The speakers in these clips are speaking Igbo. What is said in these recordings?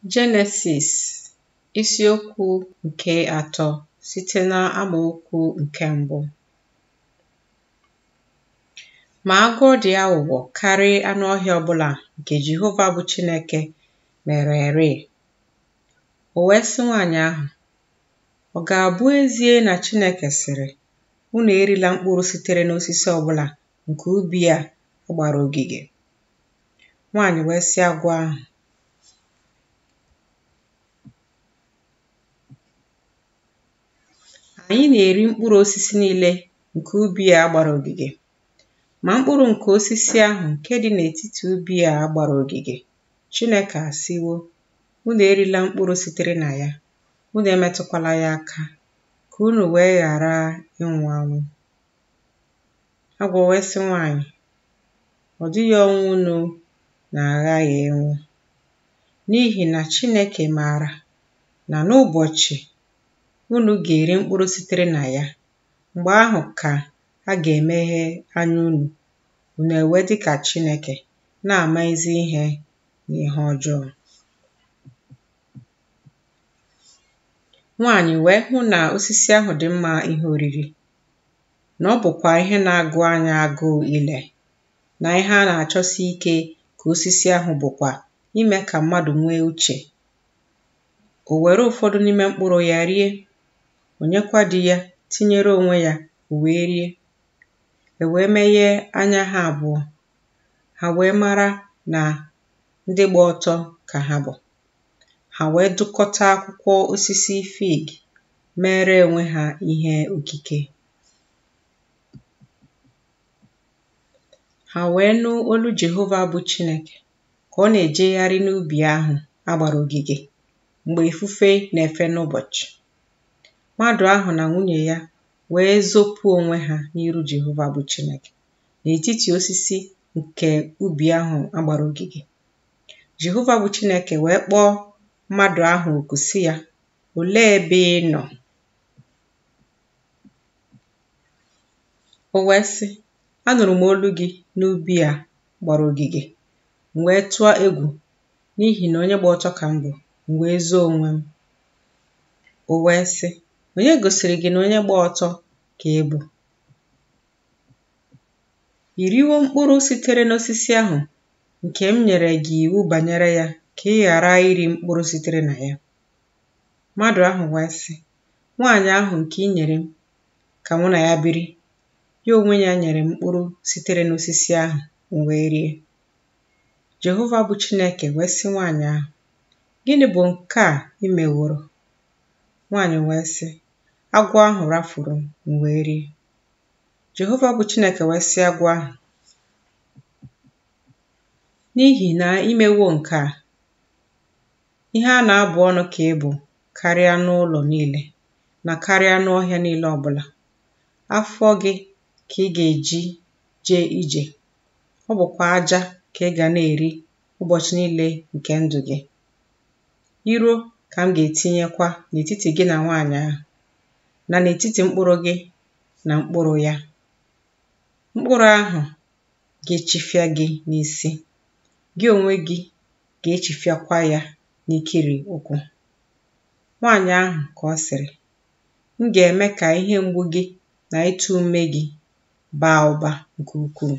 Jenesis isiokwu nke atọ site na amaokwu nke mbụ. Ma agwọ dị aghụghọ karịa anụ ọhịa ọbụla nke Jehova bụ Chineke mererịị. O wee sị nwaanyị ahụ, ọ ga-abụ ezie na Chineke sịrị, unu erila mkpụrụ sitere n'osisi ọbụla nke ubi a gbara ogige? Nwaanyị wee sị agwọ ahụ, anyị na-eri mkpụrụ osisi niile nke ubi a gbara ogige, ma mkpụrụ nke osisi ahụ nke dị n'etiti ubi a gbara ogige, Chineke asịwo, unu erila mkpụrụ sitere na ya, unu emetụkwala ya aka, ka unu wee ghara ịnwụ anwụ. Agwọ wee sị nwaanyị, ọ dịghị ọnwụ unu na-aghaghị ịnwụ, n'ihi na Chineke maara na n'ụbọchị unu ga-eri mkpụrụ sitere na ya, mgbe ahụ ka a ga-emeghe anya unu, unu ewee dị ka Chineke, na-ama ezi ihe na ihe ọjọọ. Nwaanyị wee hụ na osisi ahụ dị mma ihe oriri, na ọ bụkwa ihe na-agụ anya agụụ ile, na ihe a na-achọsi ike ka osisi ahụ bụkwa ime ka mmadụ nwee uche. O were ụfọdụ n'ime mkpụrụ ya rie, o nyekwa di ya tinyere onwe ya, o wee rie. E wee meghee anya ha abụọ, ha wee mara na ndị gba ọtọ ka ha bụ. Ha wee dụkọta akwụkwọ osisi fig mere onwe ha ihe okike. Ha wee nụ olu Jehova bụ Chineke ka ọ na-ejegharị n'ubi ahụ a gbara ogige mgbe ifufe na-efe n'ụbọchị. Mmadụ ahụ na nwunye ya wee zopụ onwe ha n'iru Jehova bụ Chineke n'etiti osisi nke ubi ahụ a gbara ogige. Jehova bụ Chineke wee kpọọ mmadụ ahụ oku sị ya, olee ebe ị nọ? O wee sị, anụrụ m olu gị n'ubi a gbara ogige, m wee tụọ egwu n'ihi na onye gba ọtọ ka m bụ, m wee zoo onwe m. O wee sị, onye gosiri gị na onye gba ọtọ ka ị bụ? I riwo mkpụrụ sitere n'osisi ahụ nke m nyere gị iwu banyere ya ka ị ghara iri mkpụrụ sitere na ya? Mmadụ ahụ wee sị, nwaanyị ahụ nke i nyere m ka mụ na ya biri, ya onwe ya nyere m mkpụrụ sitere n'osisi ahụ, m wee rie. Jehova bụ Chineke wee sị nwaanyị ahụ, gịnị bụ nke a i meworo? Nwaanyị wee sị, agwọ ahụ rafuru m, m wee rie. Jehova bụ Chineke wee sị agwọ ahụ, n'ihi na i mewo nke a, ihe a na-abụ ọnụ ka ị bụ karịa anụ ụlọ niile na karịa anụ ọhịa niile ọbụla. Afọ gị ka ị ga-eji jee ije, ọ bụkwa aja ka ị ga na-eri ụbọchị niile nke ndụ gị. Iro ka m ga-etinyekwa n'etiti gị na nwaanyị ahụ, na n'etiti mkpụrụ gị na mkpụrụ ya. Mkpụrụ ahụ ga-echifịa gị n'isi, gị onwe gị ga-echifịakwa ya n'ikiri ụkwụ. Nwaanyị ahụ ka ọ sịrị, m ga-eme ka ihe mgbu gị na ịtụ ume gị baa ụba nke ukwuu.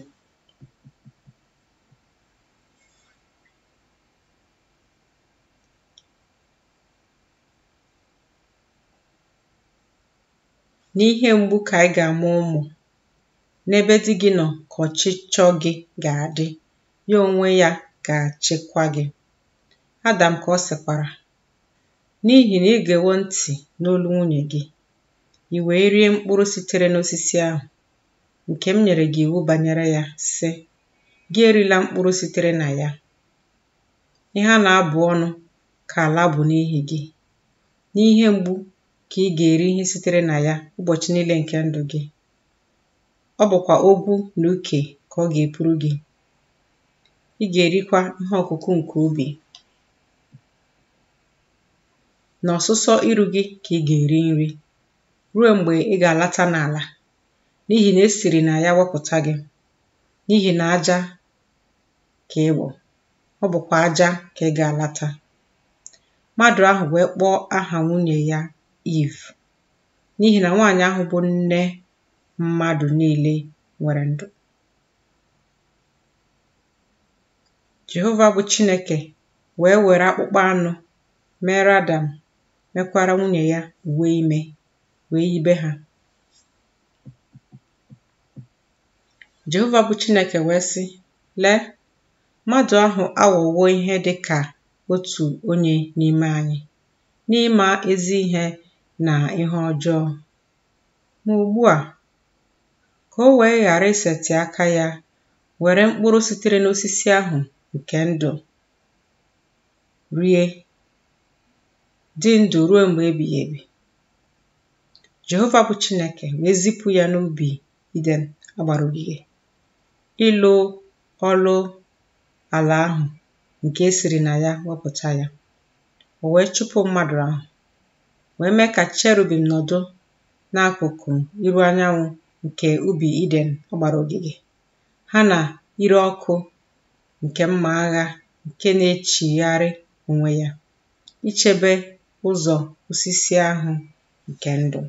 N'ihe mgbu ka ị ga-amụ ụmụ, n'ebe di gị nọ ka ọchịchọ gị ga-adị, ya onwe ya ga-achịkwa gị. Adam ka ọ sịkwara, n'ihi na ị gewo ntị n'olu nwunye gị, i wee rie mkpụrụ sitere n'osisi ahụ nke m nyere gị iwu banyere ya, sị, gị erila mkpụrụ sitere na ya. Ihe a na-abụ ọnụ ka ala bụ n'ihi gị. N'ihe mgbu ka ị ga-eri ihe sitere na ya ụbọchị niile nke ndụ gị. Ọ bụkwa ogwu na uke ka ọ ga-epuru gị. Ị ga-erikwa ihe ọkụkụ nke ubi. N'ọsụsọ iru gị ka ị ga-eri nri, ruo mgbe ị ga-alata n'ala, n'ihi na e siri na ya wepụta gị, n'ihi na aja ka ị bụ, ọ bụkwa aja ka ị ga-alata. Mmadụ ahụ wee kpọọ aha nwunye ya Iv, n'ihi na nwaanyị ahụ bụ nne mmadụ niile nwere ndụ. Jehova bụ Chineke wee were akpụkpọ anụ mere Adam, mekwara nwunye ya uwe ime, wee yibe ha. Jehova bụ Chineke wee sị, Lee, mmadụ ahụ aghọwo ihe dị ka otu onye n'ime anyị, n'ịma ezi ihe na ihe ọjọọ. Ma ugbu a, ka o wee ghara isetị aka ya were mkpụrụ sitere n'osisi ahụ nke ndụ rie, dị ndụ ruo mgbe ebighị ebi. Jehova bụ Chineke wee zipụ ya n'ubi Iden agbara ogige, ịlụ ọlụ ala ahụ nke e siri na ya wepụta ya. O wee chụpụ mmadụ ahụ, wee mee ka cherubim nọdụ n'akụkụ iru anyanwụ nke ubi Iden agbara ogige, ha na ire ọkụ nke mma agha nke na-echigharị onwe ya, ichebe ụzọ osisi ahụ nke ndụ.